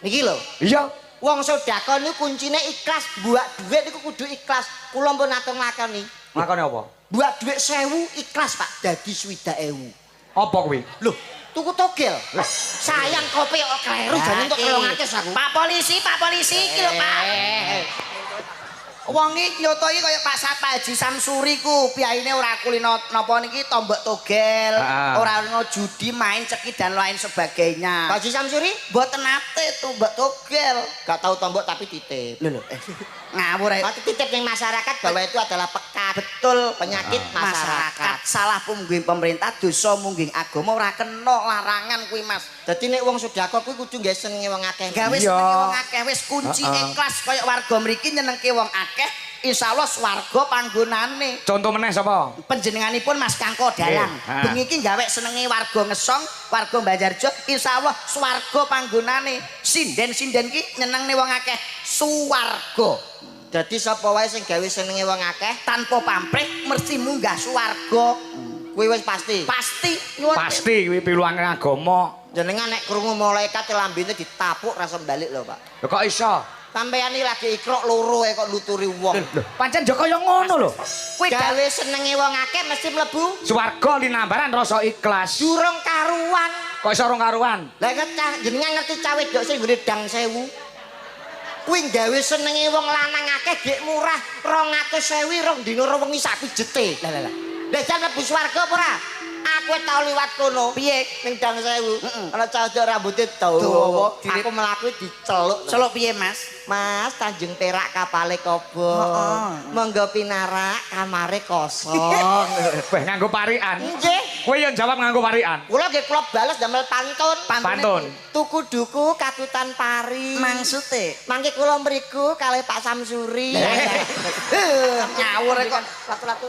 Niki lho. Iya. Wong sedekah niku kuncine ikhlas, buak duit niku kudu ikhlas. Kula pun nate nglakoni. Nglakoni apa? Buak duit 1000 ikhlas, Pak, dadi 60.000. Apa kuwi? Loh, tuku togel. Sayang kopi kok kleru jane entuk 300 aku. Pak polisi iki lho, Pak. Wong iki nyoto iki kaya Pak Pak Haji Samsuri ku, piyaine ora kulino napa niki tombok togel, ora ono judi, main ceki dan lain sebagainya. Pak Haji Samsuri Mboten nate tombok togel. Gak tau tombok tapi titip. Lho lho, eh, ngawur ae. Berarti titip yang masyarakat bahwa itu adalah pekat. Betul. Penyakit masyarakat. Salah mungging pemerintah, dosa mungging agama ora kena larangan kuwi, Mas. Dadi nek wong sedekah kuwi kudu nggawe senenge wong akeh. Gawe senenge wong akeh wis kunci ikhlas kaya warga mriki nyenengke wong akeh, insyaallah swarga panggonane. Contoh meneh sapa? Panjenenganipun Mas Kangko dalang. Nggih. Bengi iki gawe senenge warga Ngesong, warga Banjarjo, insyaallah swarga panggonane. Sinden-sinden ki nyenengne wong akeh, swarga. Dadi sapa wae sing gawe senenge wong akeh Tanpa pamrih mesti munggah swarga. Kuwi wis pasti. Pasti nyuwun. Pasti kuwi piluange agama. Jenengan nek krungu malaikat lambene ditapuk rasa balik lho, Pak. Lho kok iso? Sampeyan iki lagi ikrok loro ae kok nuturi wong. Lho, pancen yo kaya ngono lho. Kuwi Gawe senenge wong akeh mesti mlebu Swarga linambaran rasa ikhlas. Durung karuan. Kok iso rong karuan? Lah jenengan ngerti cah wedok sing nggone dang sewu? Kuwi gawe senenge wong lanang akeh gek murah 200.000 rong dina rong wengi sak pijete. Lah lah lah. Lah jan mlebu swarga apa ora? Aku tau liwat kono. Piye? Ning dang sewu. Ana cah wedok rambuté dawa. Dawa. Aku mlaku diceluk. Celuk piye, Mas? Mas, Tanjung Perak kapale kobong. Monggo pinarak, kamare kosong. Weh nganggo parikan. Nggih. Kowe yo jawab nganggo parikan. Kula nggih kula bales damel pantun. Pantun. Tuku duku katutan pari. Maksute? Mangke kula mriku kalih Pak Samsuri. Ngawur kok. Latu-latu.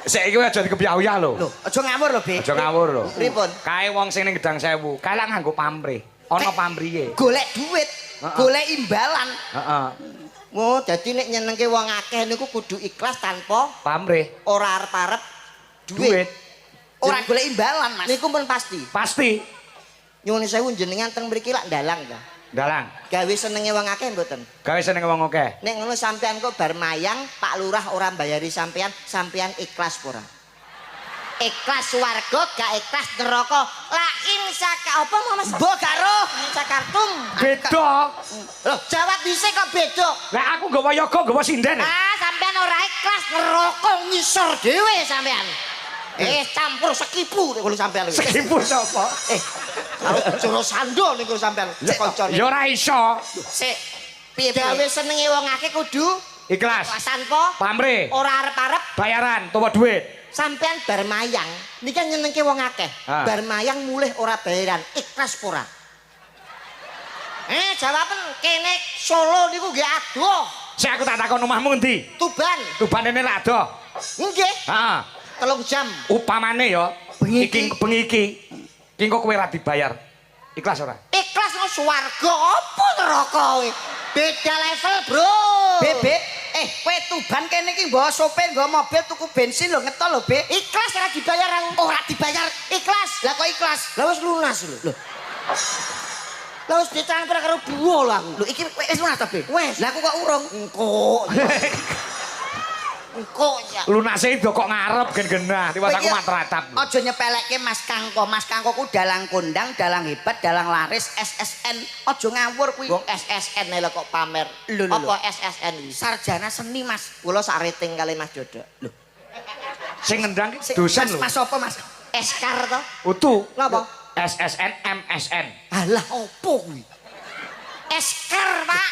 Saiki kowe aja dikebyah-uyah lho. Lho, aja ngawur lho, Be. Aja ngawur lho. Pripun? Kae wong sing ning Gedang Sewu, kae lak nganggo pamrih. Ana pamrihe. Golek duit, golek imbalan. Heeh. Oh, dadi nek nyenengke wong akeh niku kudu ikhlas tanpa Pamrih. Ora arep-arep duit. Duit. Ora golek imbalan, Mas. Niku pun pasti. Pasti. Nyuwun sewu, jenengan teng mriki lak ndalang ta? Dalang. Gawe senenge wong akeh mboten? Gawe senenge wong akeh. Nek ngono sampean kok bar mayang, Pak Lurah ora mbayari sampean, sampean ikhlas apa ora? Ikhlas swarga, gak ikhlas neraka. La in saka apa mau, Mas? Mbok gak roh. In sakartum. Beda. Loh, jawab dhisik kok beda. Lah aku nggawa yoga, nggawa sinden. Ah, sampean ora ikhlas neraka ngisor dhewe sampean. Eh, campur sekipu nek ngono sampean iki. Sekipu sapa? Eh, jero sando niku sampean kancane. Ya ora iso. Sik. Piye Gawe piye? senenge wong akeh kudu Ikhlas. tanpa Pamrih. ora arep-arep Bayaran utawa duit. Sampean bar mayang niki kan nyenengke wong akeh. Bar mayang mulih ora bayaran, ikhlas apa ora? Eh, jawaben kene Solo niku nggih adoh. Sik, aku tak takon, omahmu ngendi? Tuban. Tuban ini lak adoh. Nggih, Heeh. 3 jam. Upamane ya, Bengi iki bengi iki. Iki engko kowe ora dibayar. Ikhlas ora? Ikhlas kok swarga apa neraka kowe? Beda level, Bro. Bebek, eh, kowe Tuban kene iki nggawa sopir, nggawa mobil tuku bensin lho ngetol lho, Be. Ikhlas ora dibayar aku. Ora dibayar. Ikhlas. Lah kok ikhlas? Lah wis lunas lho. Lho. Lah wis ditransfer karo duo lho aku. Lho iki wis lunas ta, Be? Wis. Lah aku kok urung. Engko. Engko ya. Lunase itu kok ngarep gen genah, tiwas aku matratap. Aja nyepelekke Mas Kangko. Mas Kangko ku dalang kondang, dalang hebat, dalang laris, SSN. Aja ngawur kuwi. Wong SSN lho kok pamer. Lho, lho, lho. Apa SSN iki? Sarjana seni, Mas. Kula sak rating kali Mas Dodok. Lho, Sing ngendang ki dosen Mas, lho. Mas apa, Mas? Eskar to? Utu. Napa? SSN MSN. Alah opo kuwi? Eskar, Pak.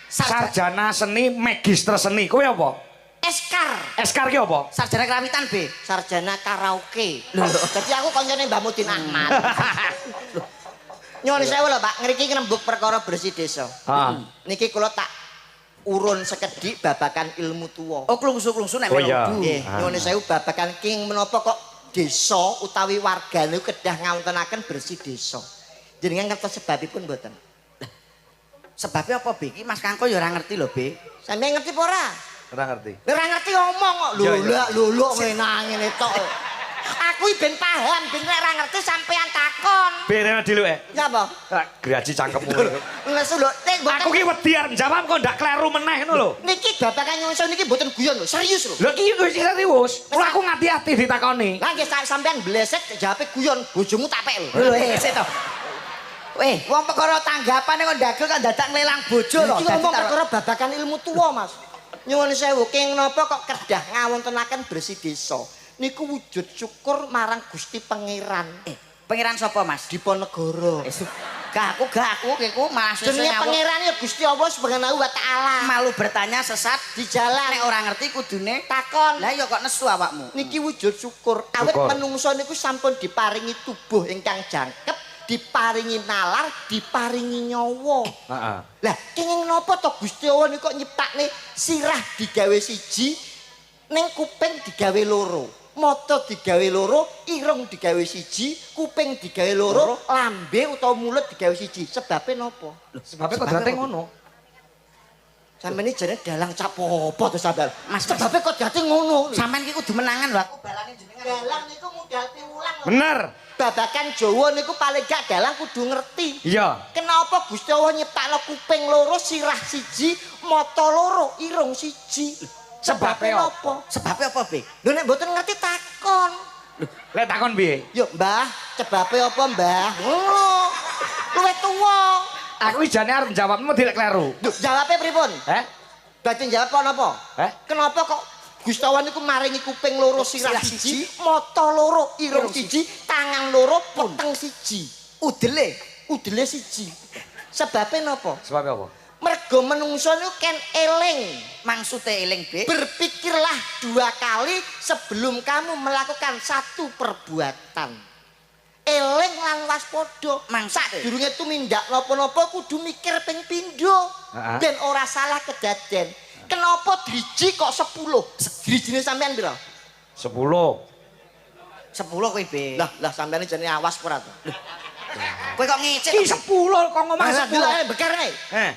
Sarjana seni, magister seni. Kowe apa? Eskar. Eskar ki apa? Sarjana kerawitan, B. Sarjana karaoke. Dadi aku kancane Mbah Mudin Ahmad. Nyuwun sewu lho, Pak, ngriki ngrembug perkara bersih desa. Niki kula tak urun sekedhik babakan ilmu tuwa. Oh, klungsu-klungsu nek Oh, iya. melu. Nggih, nyuwun sewu babakan king menapa kok desa utawi warga niku kedah ngawontenaken bersih desa. Jenengan ngertos sebabipun mboten? Sebabnya apa, B? Iki Mas Kangko ya ora ngerti lho, B. Sampeyan ngerti apa ora? Ora ngerti. Ora ngerti ngomong kok. Lho Iya, iya. lho lho ngene ngene tok. Aku iki ben paham, ben nek ora ngerti sampean takon. Takon. Berene dulu eh. Nyapa? Graji cangkemmu. Nesu lho, nek mboten Aku ki wedi arep jawab kok ndak kleru meneh ngono lho. Niki babakan nyuwun sewu niki mboten guyon lho, serius lho. Lho iki wis serius. Ora aku ngati-ati ditakoni. Lah nggih sampean blesek jawabe guyon, bojomu tak pek lho. Lho, sik to. Weh, wong perkara tanggapane kok ndagel kok dadak nglelang bojo lho. Iki ngomong perkara babakan ilmu tua, Mas. Nyuwun sewu, keng napa kok kedah ngawontenaken bersih desa? Niku wujud syukur marang Gusti Pangeran. Pangeran sapa, Mas? Diponegoro. Gak aku, gak aku, iku malah susu Jenenge ngawur. Pangeran ya Gusti Allah Subhanahu wa taala. Malu bertanya sesat Di jalan nek ora ngerti kudune takon. Lah ya kok nesu awakmu. Niki wujud syukur. Awit Syukur. menungso niku sampun diparingi tubuh ingkang jangkep, diparingi nalar, diparingi nyawa. Heeh. Lah, kenging napa to Gusti Allah niku kok nyiptakne sirah digawe siji, ning kuping digawe loro. Mata digawe loro, irung digawe siji, kuping digawe loro, lambe utawa mulut digawe siji. Sebabe napa? Sebabe kodrate ngono. Sampeyan iki jane dalang cap apa to sampean? Mas, sebabe kodrate ngono. Sampeyan iki kudu menangan lho, aku balane jenengan. Dalang niku mudal piwulang lho. Bener. Babakan Jawa niku paling gak dalang kudu ngerti. Iya. Kenapa Gusti Allah nyiptakno kuping loro, sirah siji, mata loro, irung siji? Sebabe napa? Sebabe apa, Be? Lho nek mboten ngerti takon. Lek takon piye? Yo, Mbah, sebabe apa, Mbah? Ngono. Luwih tuwa. Aku iki jane arep jawabmu dilek kleru. Lho, jawabe pripun? Heh? Badhe jawab apa napa? Heh? Kenapa kok Gusti Allah niku maringi kuping loro, sirah siji, mata loro, irung siji, tangan loro, weteng siji. Udele. Udele siji. Sebabe napa? Sebabe apa? Mergo menungso niku ken eling. Maksude eling, Be. Berpikirlah dua kali sebelum kamu melakukan satu perbuatan. Eling lan waspada. Maksud? Sadurunge tumindak napa-napa kudu mikir ping pindho. Heeh. Ben ora salah kedaden. Kenapa driji kok 10? Drijine sampean pira? 10. 10 kowe, Be. Lah, lah sampean jane awas ora to? Kowe kok ngecek. Ki 10 kok ngomong Lah, 10. delok beker nih. Heh.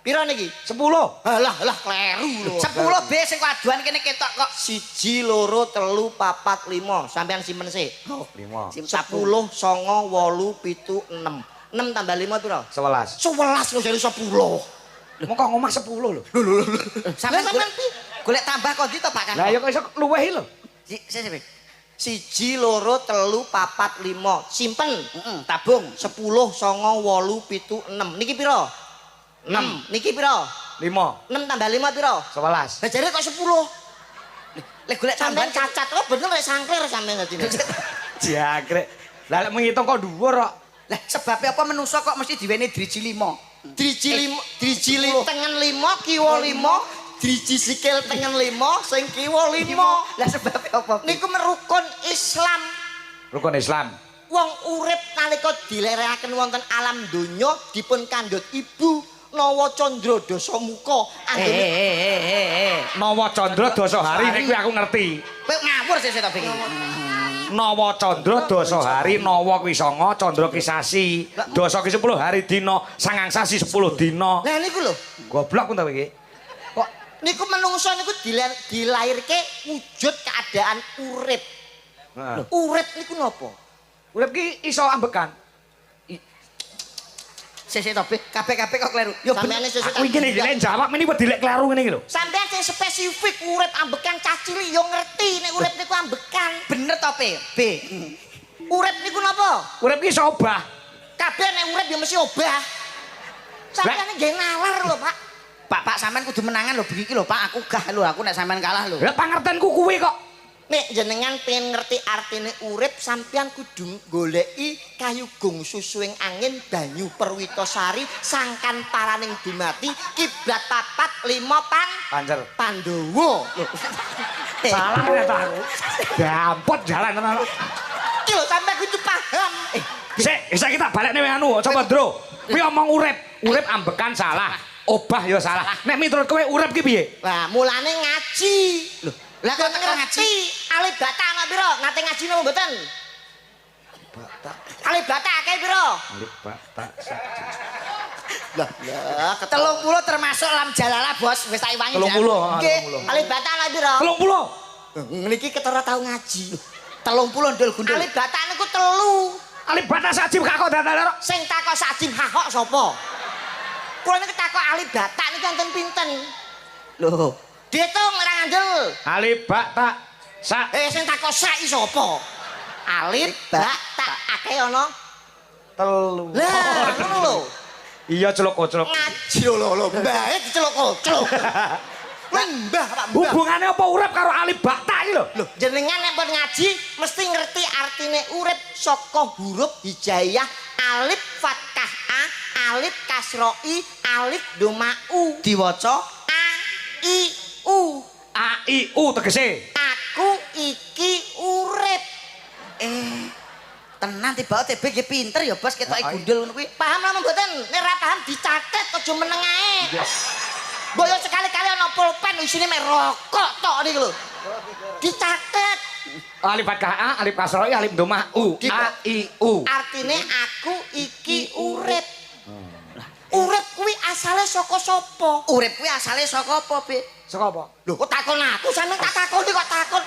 Pira niki? 10. Alah, lah kleru lho. 10 B sing kok aduan kene ketok kok. 1 2 3 4 5. Sampean simpen sik. 5. 10 9 8 7 6. 6 tambah 5 pira? 11. 11 kok jadi 10. Mongko ngomong 10 lho. Sampeyan Lah, sampean golek tambah kok ndi to, Pak Kang? Lah ya kok iso luweh lho. Sik, sik, Be. 1 2 3 4 5. Simpen. Heeh, tabung. 10 9 8 7 6. Niki pira? 6. Niki pira? 5. 6 tambah 5 pira? 11. Lah jare kok 10. Lek golek Sampeyan tambahan cacat kok bener lek sangklir sampean dadi. Jangkrik. Lah lek menghitung kok dhuwur kok. Lah sebabnya apa menungso kok mesti diweni driji 5? Driji lima, driji tengen 5, kiwa 5, driji sikil tengen 5, sing kiwa 5. Lah sebabnya apa? Niku merukun Islam. Rukun Islam. Wong urip nalika dilerekaken wonten alam donya dipun kandhut ibu Nawa Candra Dasamuka. Anggone Nawa Candra Dasa Hari niku aku ngerti. Kowe ngawur sih to iki. Nawa Candra Dasa Hari, Nawa kuwi sanga, Candra ki sasi. Dasa ki 10 hari dina, sangang sasi 10 dina. Lah niku lho. Goblok ku ta iki. Kok niku menungso niku dilairke wujud keadaan urip. Heeh. Urip niku napa? Urip ki iso ambekan. Sik sik to, Be. Kabeh-kabeh kok kleru. Yo Sampeyan sesuk Aku iki nek jawab meni wedi lek kleru ngene iki lho. Sampeyan sing spesifik urip ambekan cah cilik yo ngerti nek urip niku ambekan. Bener to, Be? B. Urip niku napa? Urip ki iso obah. Kabeh nek urip ya mesti obah. Sampeyan nggih nalar lho, Pak. Pak, Pak sampean kudu menangan lho bengi iki lho, Pak. Aku gah lho, aku nek sampean kalah lho. Lah pangertenku kuwi kok. Nek jenengan pengen ngerti artine urip, sampeyan kudu goleki kayu gung susuing angin banyu perwitasari sangkan paraning dumati kiblat 4 5 pan Pancer. Pandawa. Salah nek ta aku. Dampot jalan tenan. Iki lho sampeyan kudu paham. Sik, saiki tak balekne anu, coba Ndro. Kuwi omong urip, urip ambekan salah, obah ya salah. Nek miturut kowe urip ki piye? Lah mulane ngaji. Lho, lah kok teko ngaji? Alif bata ana pira? Nate ngaji napa mboten? Bata. Alif bata akeh pira? Alif bata siji. Lah, lah 30 termasuk lam jalalah, Bos. Wis tak iwangi. 30, Nggih. 30. Alif bata ana pira? 30. Niki ketara tau ngaji. 30 ndul gundul. Alif bata niku 3. Alif bata sak jim gak kok dadak. Sing takok sak jim hahok sapa? Kula niku takok alif bata niku enten pinten? Lho, Diitung ora ngandel. Alif bata sak Sing takok sak iki sapa? Alif ba ta akeh ana. telu. Lah, ngono lho. Iya celuk-celuk. Ngaji lho lho, mbahe diceluk-celuk. Mbah, Pak Mbah. Hubungane apa urip karo alif bata iki lho? Lho, jenengan nek pun ngaji mesti ngerti artine urip saka huruf hijaiyah alif fathah a, alif kasra i, alif doma u, diwaca a i u. A I U tegese. Aku iki urip. Tenan tiba TB nggih pinter ya, Bos, ketoke gundul ngono kuwi. Paham lah mboten? Nek ora paham dicatet aja meneng ae. Mbok yo sekali-kali ana pulpen isine mek rokok tok niku lho. Dicatet. Alif fathah a, alif kasra i, alif doma u. A I U. Artine aku iki urip. Urip kuwi asale saka sapa? Urip kuwi asale saka apa, Be? Saka apa? Lho kok takon aku, sampean tak takoni kok takon.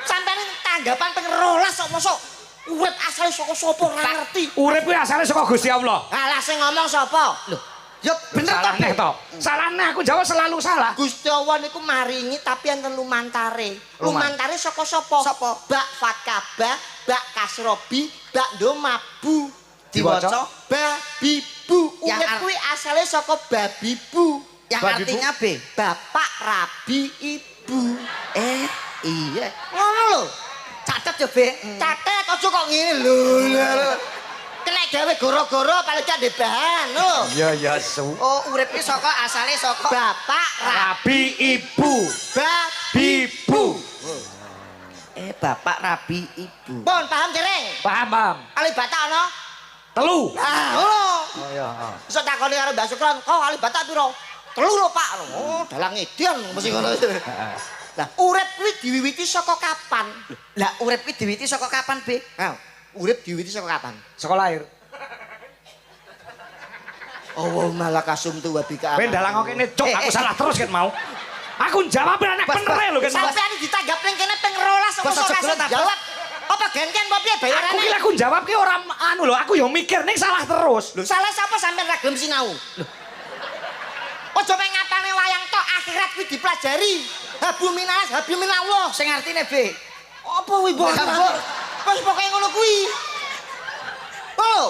Sampean tanggapan ping 12 kok mosok urip asale saka sapa ora ngerti. Urip kuwi asale saka Gusti Allah. Alah sing ngomong sapa? Lho, ya bener salah to, neh to. Salah neh aku jawab selalu salah. Gusti Allah niku maringi tapi enten lumantare. Lumantare saka sapa? Sapa? Bak fathah ba, bak kasra bi, bak doma bu. Diwaca babi bu. Urip kuwi asale saka babi bu. Yang Babi bu. artinya B. Bapak rabi ibu. Iya. Ngono lho. Catet ya, Be. Catet aja kok ngene lho. Kena gawe goro-goro paling gak ndek bahan lho. Iya ya su. Oh, urip ki saka asale saka Bapak Rabi ibu. babi Bibu. Bapak rabi ibu. Pun paham dereng? Paham, paham. Alif bata ana? Telu. Ah, ngono. Oh iya. Iso takoni karo Mbah Sukron, "Kok alif bata piro?" Telu lho, Pak. Oh, dalang edian mesti ngono. Lah, urip kuwi diwiwiti saka kapan? Lah, urip kuwi diwiwiti saka kapan, Be? Ha, urip diwiwiti saka kapan? Saka lahir. Allahumma lakasumtu wa bika. Kowe dalang kok kene cok, aku salah terus ket mau. Aku jawab nek bener lho ket mau. Sampeyan ditanggap ning kene ping 12 kok Bos, ora aja jawab. Apa gantian apa piye bayarane? Aku ki lek aku jawab ki ora anu lho, aku yo mikir ning salah terus. Lho, salah sapa sampean ra gelem sinau? Lho. Aja mek ngapalne wayang tok, akhirat kuwi dipelajari. Habu minalas, habu minallah. Sing artine B. Apa kuwi mbok? Wis pokoke ngono kuwi. Lho,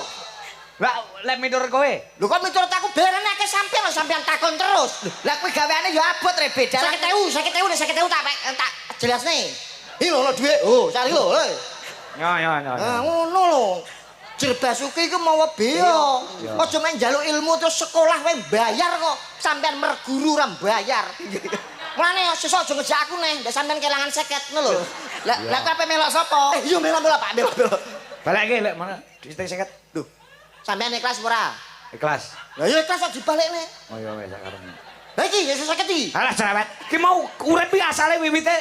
Lah, lek miturut kowe. lho kok miturut aku bayarane akeh sampean lho sampean takon terus. Lah kuwi gaweane ya abot re B. Dalang 50.000, 50.000 nek 50.000 tak jelasne. Iki lho dhuwit. Oh, cari lho. Yo yo yo. Ah, ngono lho. Jerbasuki iku mawa bea. Aja mek njaluk ilmu terus sekolah wae bayar kok. Sampean merguru ora bayar. Mulane sesuk aja ngejak aku neh, ndak sampean kelangan 50 ngono lho. Lah, lah kowe ape melok sapa? Iya melok-melok Pak, melok-melok. Balekke lek mana? Duit 50. Lho. Sampean ikhlas ora? Ikhlas. Lah ya ikhlas kok dibalekne. Oh iya wis sakarepmu. Lah iki ya 50 iki. Alah cerewet. Ki mau urip ki asale wiwite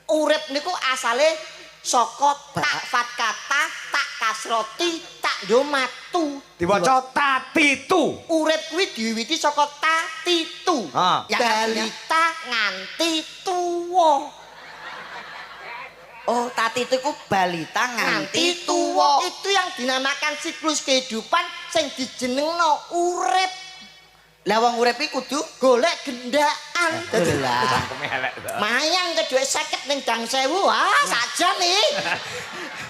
Urip niku asale saka tak fatkata, tak kasroti, tak domatu. diwaca tatitu. Urip kuwi diwiwiti saka tatitu. Ah. Balita nganti tuwa. Oh, tatitu iku balita nganti tuwa. Itu yang dinamakan siklus kehidupan sing dijenengno urip. Lah wong urip iki kudu Golek gendaan. lah. Cangkeme elek to. Mayang ke dhuwit 50 ning Dang Sewu. Ah, saja nih.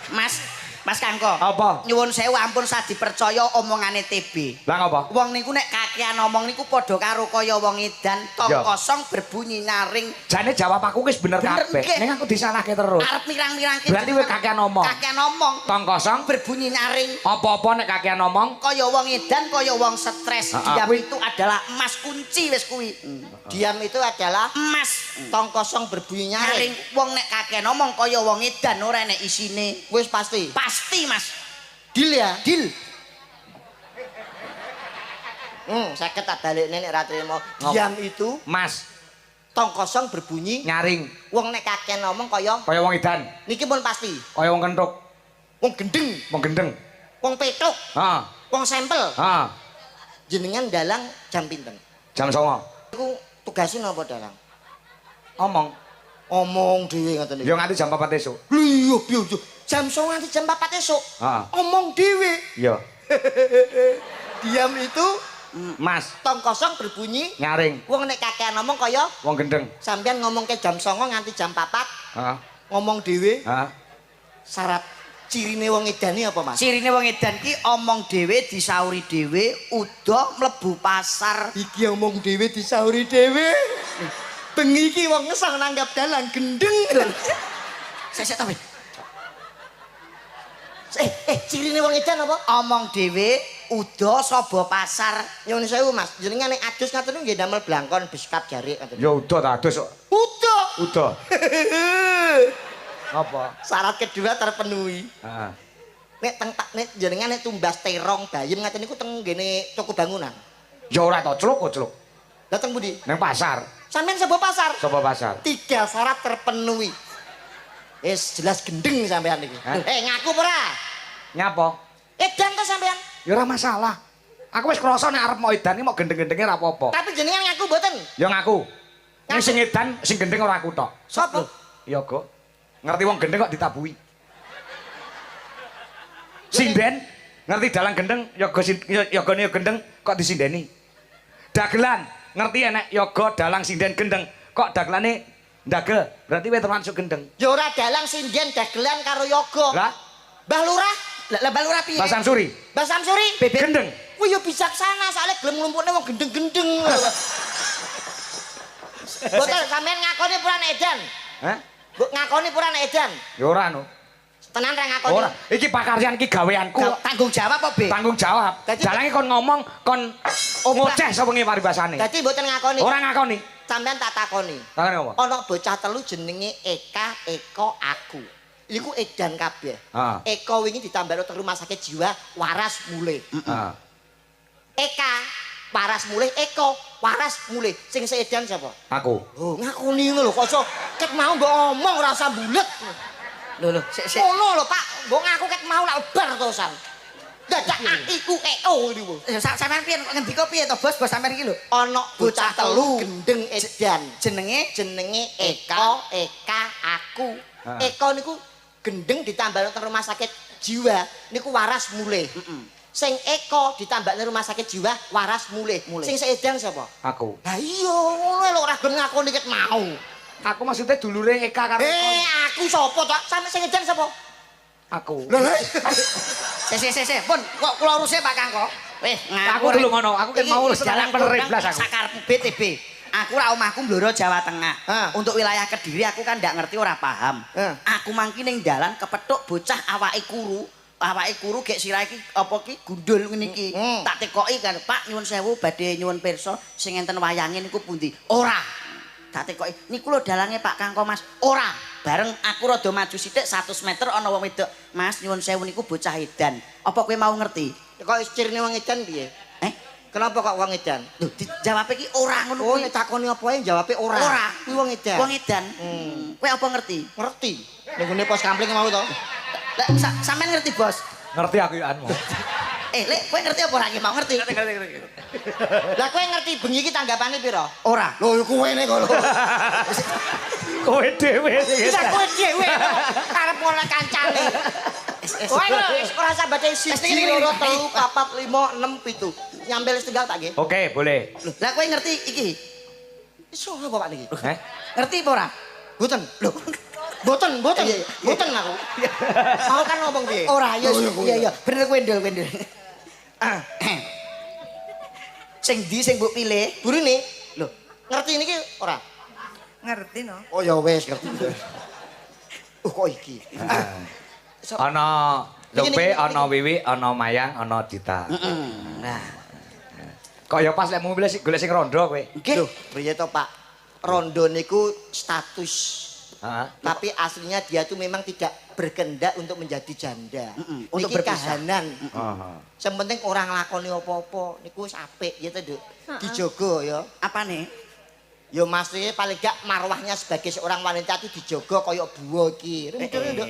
Mas, Mas Kangko. Apa? Nyuwun sewu ampun sah dipercaya omongane TB. Lah ngapa? Wong niku nek kakean omong niku padha karo kaya wong edan, tong Ya. kosong berbunyi nyaring. Jane jawab aku wis bener Bener, kabeh. nggih. Ning aku disalahke terus. Arep mirang-mirangke. Berarti kowe kakean omong. Kakean omong, Tong kosong berbunyi nyaring. apa-apa nek kakean omong Kaya wong edan, kaya wong stres. Ah, ah, Diam kuwi- itu adalah emas kunci wis kuwi. Diam itu adalah Emas. tong kosong berbunyi Nyaring nyaring. wong nek kakean omong kaya wong edan ora enek isine. Wis pasti. Pasti, Mas. Deal ya? Deal. 50 tak balikne nek ra trimo. Ngop. Diam itu Mas tong kosong berbunyi nyaring wong nek kakean ngomong kaya kaya wong edan, niki pun pasti. kaya wong kentuk, Wong gendeng, wong gendeng. wong petuk, Heeh. wong sampel. Heeh. Jenengan dalang jam pinten? Jam 09.00. Iku tugasnya napa dalang? Omong. Omong dhewe ngoten niku. Ya nganti jam 4 esuk. Lho iya piye. Jam 09.00 nganti jam 4 esuk. Heeh. Omong dhewe. Iya. Diam itu Mas, tong kosong berbunyi. Nyaring. Wong nek kakean ngomong kaya Wong gendeng. Sampean ngomong ke jam 09.00 nganti jam 4, Heeh. ngomong dhewe. Heeh. Syarat cirine wong edane apa, Mas? Cirine wong edan ki omong dhewe, disauri dhewe, udah mlebu pasar. Iki omong dhewe disauri dhewe. Bengi iki wong ngesang nanggap dalang gendeng. Sik sik to, Be. Cirine wong edan apa? Omong dhewe, udah saba pasar. Nyuwun sewu, Mas. Jenengan nek adus ngaten niku nggih damel blangkon beskap jarik ngaten. Ya udah ta adus kok. Udah. Udah. Apa? Syarat kedua terpenuhi. Heeh. Nek teng nek jenengan nek tumbas terong bayem ngaten niku teng nggene toko bangunan. Ya ora to, celuk kok celuk. Lah teng pundi? Nang pasar. Sampeyan sapa pasar? Sapa pasar? Tiga syarat terpenuhi. Wis jelas gendeng sampean iki. Hah? Ngaku apa ora? Nyapa? Edan to sampean? Ya ora masalah. Aku wis krasa nek arep mau edan iki mau gendeng-gendenge ora apa-apa. Tapi jenengan ngaku mboten? Ya ngaku. Nek sing edan sing gendeng ora aku tok. Sapa? Ya go. Ngerti wong gendeng kok ditabuhi. Sinden ngerti dalang gendeng yoga yogane gendeng kok disindeni. Dagelan ngerti enek yoga dalang sinden gendeng kok dagelane ndagel berarti kowe termasuk gendeng. Ya ora dalang sinden dagelan karo yoga. Lah Mbah Lurah, Lah lah Mbah Lurah piye? Mbah Samsuri. Mbah Samsuri Bebek. Gendeng. Kuwi ya bijaksana soalnya gelem nglumpukne wong gendeng-gendeng. Boten sampean ngakoni pura nek edan. Hah? Mbok ngakoni pura nek edan. Ya ora no. Tenan ra ngakoni. Ora, iki pakaryan iki gaweanku. Tanggung jawab apa, Be? Tanggung jawab. Dadi- Dalange kon ngomong kon ngoceh sewengi paribasane. Dadi mboten ngakoni. Ora ngakoni. Sampean tak takoni. Takoni apa? Ana bocah telu jenenge Eka, Eko, aku. Iku edan kabeh. Heeh. Eko wingi ditambahno teng rumah sakit jiwa waras mulih. Heeh. Eka waras mulih, Eko waras mulih. Sing seedan sapa? Aku. Oh, ngakoni ngono lho kok iso ket mau mbok omong ora usah bulet. Lho lho, sik sik. Ngono lho, Pak. Mbok ngaku ket mau lak bar to, San. Dadak A I U E O niku. Sampean piye kok ngendika piye to, Bos? Bos sampean iki lho. Ana bocah telu gendeng edan. Jenenge Jenenge Eko, Eka, aku. Heeh. Eko niku gendeng ditambah teng rumah sakit jiwa niku waras mulih. Sing Eko ditambah nang rumah sakit jiwa waras mulih. Mulih. Sing seedan sapa? Aku. Lah iya ngono lho ora gelem ngakoni ket mau. Aku maksudnya dulure Eka karo Eko. Aku sapa to? Sampe sing edan sapa? Aku. Lah lah. Sik sik sik sik, pun kok kula uruse Pak Kangko. Weh, Aku dulu ngono, aku kan mau jalan pener blas aku. Sakarepmu BTB. Aku ra omahku Blora Jawa Tengah. Ah. Untuk wilayah Kediri aku kan ndak ngerti ora paham. Ah. Aku mangki ning dalan kepethuk bocah awake kuru. Awake kuru gek sirah iki apa ki gundul ngene iki. Tak tekoki kan, Pak nyuwun sewu badhe nyuwun pirsa sing enten wayange niku pundi? Ora. Tak tekoki, niku lho dalange Pak Kangko Mas. Ora. Bareng aku rada maju sithik 100 meter ana wong wedok. Mas nyuwun sewu niku bocah edan. Apa kowe mau ngerti? Kok cirine wong edan piye? Kenapa kok wong edan? Lho dijawab iki ora ngono Oh, kuwi. nek takoni apa ae jawabe ora. Ora. Kuwi wong edan. Wong edan. Kowe apa ngerti? Ngerti. Ning gone pos kamling mau to. Lah sampean ngerti, Bos? Ngerti aku yo anmu. Lek kowe ngerti apa ora iki mau ngerti? Ngerti. Lah kowe ngerti bengi iki tanggapane pira? Ora. Lho kowe ne kok lho. Kowe dhewe sing Lah kowe dhewe karep ngono kancane. Kowe lho wis ora usah baca 1 2 3 4 5 6 7. Nyampel setunggal tak nggih. Oke, boleh. Lho, lah kowe ngerti iki? Iso apa Pak niki? Heh? Ngerti apa ora? Mboten. Lho. Mboten, mboten. Iya, iya. Mboten aku. Mau kan ngomong piye? Ora, ya Lho, iya iya, bener kowe ndel kowe ndel. Ah, Sing ndi sing mbok pilih? burine Lho, ngerti niki ora? Ngerti no. Oh ya wis ngerti. Oh kok iki? Ana Lupe, Niki, niki, ana Wiwi, ana Mayang, ana Dita. Nah, Kok ya pas lek mau milih golek sing rondo kowe. nggih. Loh, piye to Pak? Rondo niku status. Heeh. Tapi aslinya dia tuh memang tidak berkehendak untuk menjadi janda. Untuk Niki berpisah. kahanan. Heeh. Sing penting ora nglakoni apa-apa niku wis apik ya to, Nduk. Dijogo ya. Apane? Ya maksudnya paling gak marwahnya sebagai seorang wanita itu dijogo kaya buwa iki. Nduk, Nduk.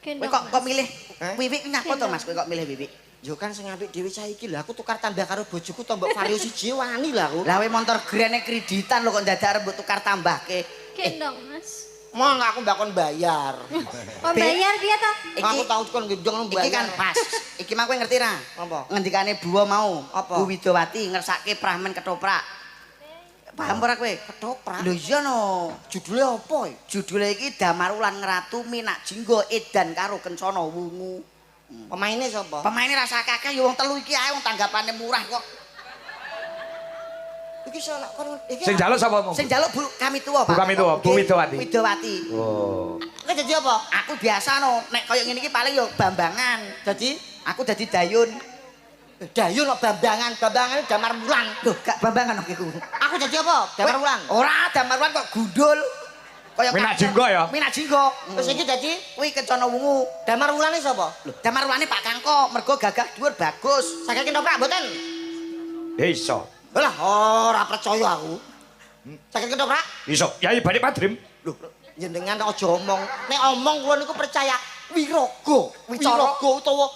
Kowe kok milih Eh? Wiwi nyapa to Mas? Kowe kok milih Wiwi? Yo kan sing apik dhewe saiki lho, aku tukar tambah karo bojoku tombok vario siji wani lah aku. Lah kowe motor grene kreditan lho kok dadak arep mbok tukar tambahke. Gendong, Mas. Mong aku mbakon bayar. Kok bayar piye to? Aku tau kon gendong bayar. Iki kan pas. Iki mah kowe ngerti ra? Apa? Ngendikane Buwa mau. Apa? Bu Widowati ngersake Prahmen ketoprak. Paham ora kowe? Ketoprak. Lho iya no. Judule apa? Judule iki Damar Wulan Ngratu Minak Jingga Edan karo Kencana Wungu. Pemaine sapa? Pemaine rasa kakek ya wong telu iki ae wong tanggapane murah kok. Iki salah kon iki. Sing njaluk sapa mau? Sing njaluk Bu kami tuwa, Pak. Bu kami tuwa, Bu Widowati. Widowati. Oh. Kowe dadi apa? Aku biasa no, nek koyo ngene iki paling yo bambangan. Dadi aku dadi dayun. Dayun kok bambangan, bambangan Damar Wulan. Loh, gak bambangan kok iku. Aku dadi apa? Damar Wulan. Ora, Damar Wulan kok gundul. Kaya Minak Jingga ya? Minak Jingga. Terus iki dadi kuwi Kencana Wungu. Damar Wulane sapa? Lho, Damar Wulane Pak Kangko, mergo gagah dhuwur bagus. Saged ketoprak mboten? Iso. Lah, ora percaya aku. Saged ketoprak? Iso. Yai Bani Padrim. Lho, jenengan aja omong. Nek omong kula niku percaya wiraga, wiraga utawa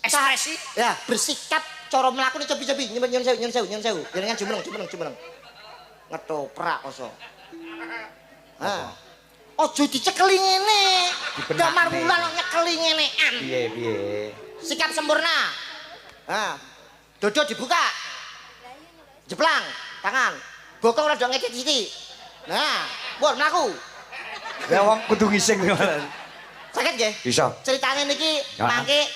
ekspresi. Ya, bersikap cara mlakune cepi-cepi. Nyun sewu, nyun sewu, nyun sewu. Jenengan jumeneng, jumeneng, jumeneng. Ngetoprak kok. Ha. Aja dicekeli ngene. Damar Wulan kok nyekeli ngenean. Piye, piye? Sikap sempurna. Ha. Dodo dibuka. Jeplang tangan. Bokong rada ngecet sithik. Nah, pun mlaku. Ya wong kudu ngising. Saged nggih? Iso. Ceritane niki mangke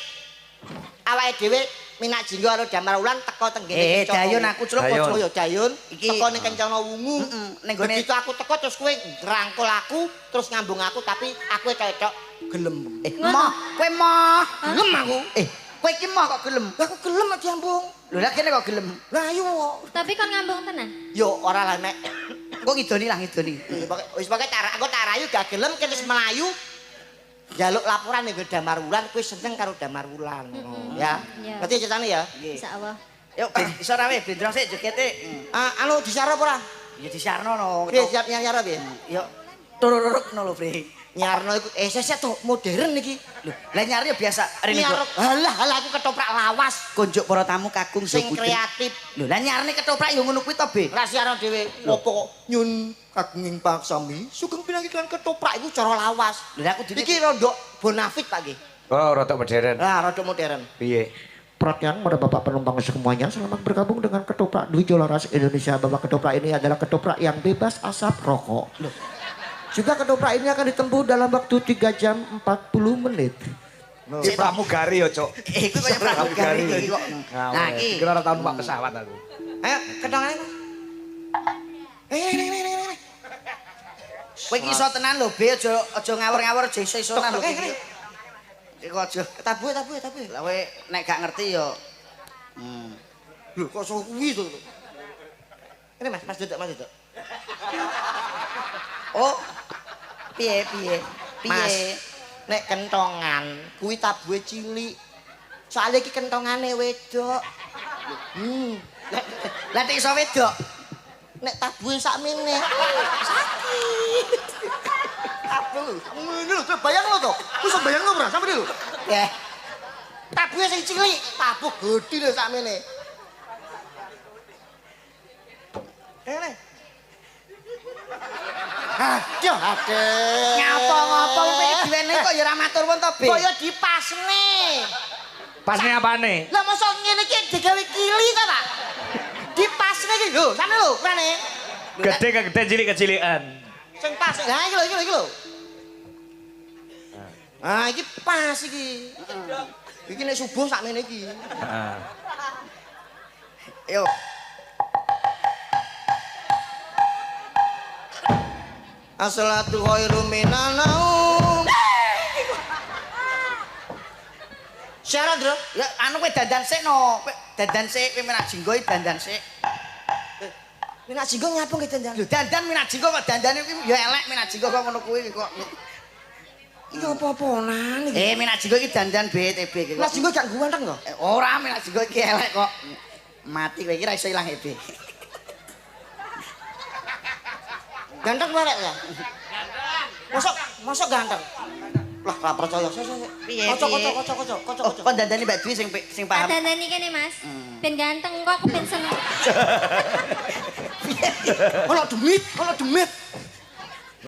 awake dhewe Minak Jingga karo Damar Wulan teko teng ngene. Dayun aku celuk kok ya Dayun. Teko ning Kencana Wungu. Ning gone begitu aku teko terus kowe ngrangkul aku, terus ngambung aku tapi aku etok-etok gelem. Moh, kowe moh. Gelem aku. Kowe iki moh kok gelem? Lah aku gelem kok diambung. Lho lah kene kok gelem. Lah ayo kok. Tapi kon ngambung tenan? Yo ora lah nek. Engko ngidoni lah ngidoni. Wis pokoke aku tak rayu gak gelem kene wis melayu. Njaluk laporan ning Damar Wulan kowe seneng karo Damar Wulan. Ya. Ngerti ceritane ya? Insyaallah. Yuk iso ra we blendrong sik jogete. Anu disarep ora? Ya disarno no. Piye siap nyar piye? Yo tururuk no lho, Bre. Nyarno iku sesek to modern iki. Lho, lah nyar ya biasa rene kok. Halah, halah aku ketoprak lawas. Kunjuk para tamu kakung sing kreatif. Lho, lah nyarne ketoprak ya ngono kuwi to, Be. Lah siarno dhewe opo kok nyun kagunging paksami sugeng pinanggih kan ketoprak iku cara lawas. Lho aku dene iki rodok bonafit Pak nggih. Oh, rodok modern. Lah, rodok modern. Piye? Perhatian kepada Bapak penumpang semuanya, selamat bergabung dengan Ketoprak Dwi Jolaras Indonesia. Bapak ketoprak ini adalah ketoprak yang bebas asap rokok. Loh. Juga ketoprak ini akan ditempuh dalam waktu 3 jam 40 menit. Iki pramugari ya, Cuk. Iku kaya pramugari iki kok. Nah, iki kira ora tau numpak pesawat aku. Ayo, ketongane, Mas. Ini. Kowe iki iso tenan lho, Be, aja aja ngawur-ngawur aja iso-isonan lho iki. Iku aja tabuhe. Lah kowe nek gak ngerti ya. Lho kok iso kuwi to. Ini Mas, Mas duduk, Mas duduk. Oh. Piye? Mas, nek kentongan kuwi tabuhe cilik. Soale iki kentongane wedok. Lah nek iso wedok, nek tabuhe sakmene sakit. Tabuh. Ngene lho, bayang lho to. Ku iso bayang lho ora sampe lho. Ya. Tabuhe sing cilik, tabuh gedhe lho sakmene. Ngene. Aduh, aduh. Ngapa-ngapa kowe diwene kok ya ora matur nuwun to, Be. Kok ya dipasne. Pasne apane? Lah mosok ngene iki digawe kili to, Pak? Dipasne iki lho, sampe lho, kurane. Gedhe kegedhen cilik kecilikan. Sing pas. Lah iki lho, iki lho, iki lho. Ah, iki pas iki. Iki nek subuh sakmene iki. Heeh. Yo. As-salatu khairum minan naum. Siaran, Bro. Ya anu kowe dandan sik no. Dandan sik kowe Minak Jingga dandan sik. Minak Jingga nyapa nggih dandan? Lho dandan Minak Jingga kok dandane kuwi ya elek Minak Jingga kok ngono kuwi kok. Iki apa-apanan iki? Minak Jingga iki dandan BTB iki. Minak Jingga gak ganteng kok? Ora, Minak Jingga iki elek kok. Mati kowe iki ra iso ilang EB. Ganteng barek ya? Ganteng. Mosok ganteng. Lah ora percaya. Piye? Kocok. Oh, kon dandani Mbak Dwi sing paham. Dandani kene, Mas. Ben ganteng kok aku ben seneng. Ono demit.